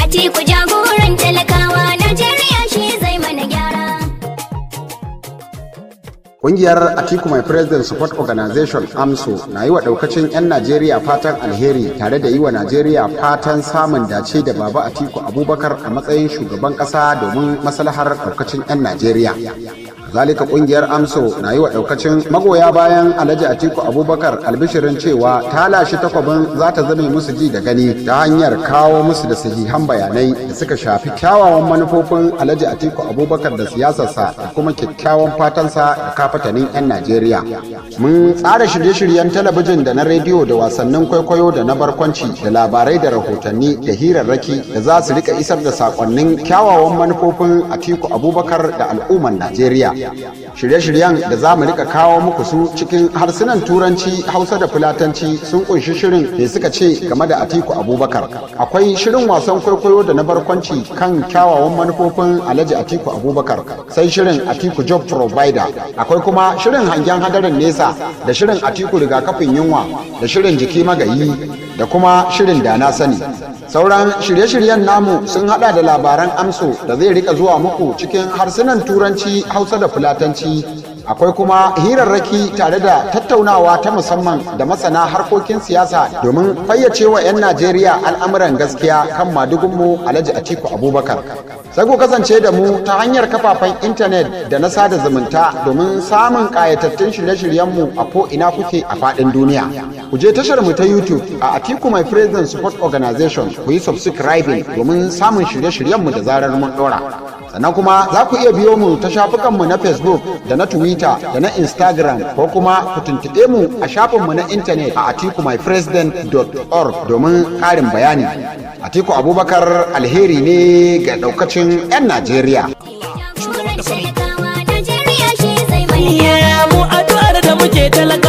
Atiku jagoran talakawa, Najeriya shi zai mana gyara. Ƙungiyar Atiku My President Support Organization, AMSO, na yi wa ɗaukacin 'yan Najeriya fatan alheri tare da yi wa Najeriya fatan samun dace da Baba Atiku Abubakar a matsayin shugaban ƙasa domin maslahar ɗaukacin 'yan Najeriya. Zalika, ƙungiyar AMSO na yi wa ɗaukacin magoya bayan Alhaji Atiku Abubakar albishirin cewa ta lashe takwabin za ta zame musu ji da gani ta hanyar kawo musu da sahihan bayanai da suka shafi kyawawan manufofin Alhaji Atiku Abubakar da siyasarsa da kuma kyakkyawan fatansa da kafatanin 'yan Najeriya. Mun tsara shirye-shiryen talabijin da na rediyo da wasannin kwaikwayo da na barkwanci da labarai da rahotanni da hirarraki da za su rika isar da sakonnin kyawawan manufofin Atiku Abubakar da al'umman Najeriya. Shirye-shiryen da za mu rika kawo muku su cikin harsunan Turanci, Hausa da Fulatanci sun kunshi shirin da suka ce game da Atiku Abubakar. Akwai shirin wasan kwaikwayo da na barkwanci kan kyawawan manufofin Alhaji Atiku Abubakar, sai shirin Atiku Job Provider. Akwai kuma shirin hangen hadarin nesa da shirin Atiku rigakafin yunwa da shirin jiki magayi da kuma shirin da na sani. Sauran shirye-shiryen namu sun hada da labaran AMSO da zai rika zuwa muku cikin harsunan Turanci, Hausa da Fulatanci. Akwai kuma hirarraki tare da tattaunawa ta musamman da masana harkokin siyasa domin fayyace wa 'yan Najeriya al'amuran gaskiya kan madugunmu Alhaji Atiku Abubakar. Sai ku kasance da mu ta hanyar kafafen intanet da na sada zumunta domin samun ƙayatattun shirye-shiryenmu a ko ina kuke a faɗin duniya. Ku je tashar mu ta YouTube a Atiku My President Support Organization, ku yi subscribing domin samun shirye-shiryenmu da zarar mun ɗora. Sannan kuma za ku iya biyo mu ta shafukanmu na Facebook da na Twitter da na Instagram, ko kuma ku tuntuɓe mu a shafinmu na intanet a atikumypresident.org domin ƙarin bayani. Atiku Abubakar alheri ne ga ɗaukacin 'yan Najeriya. Jagoran talakawa, Najeriya shi zai mana gyara. Mu addu'ar da muke talaka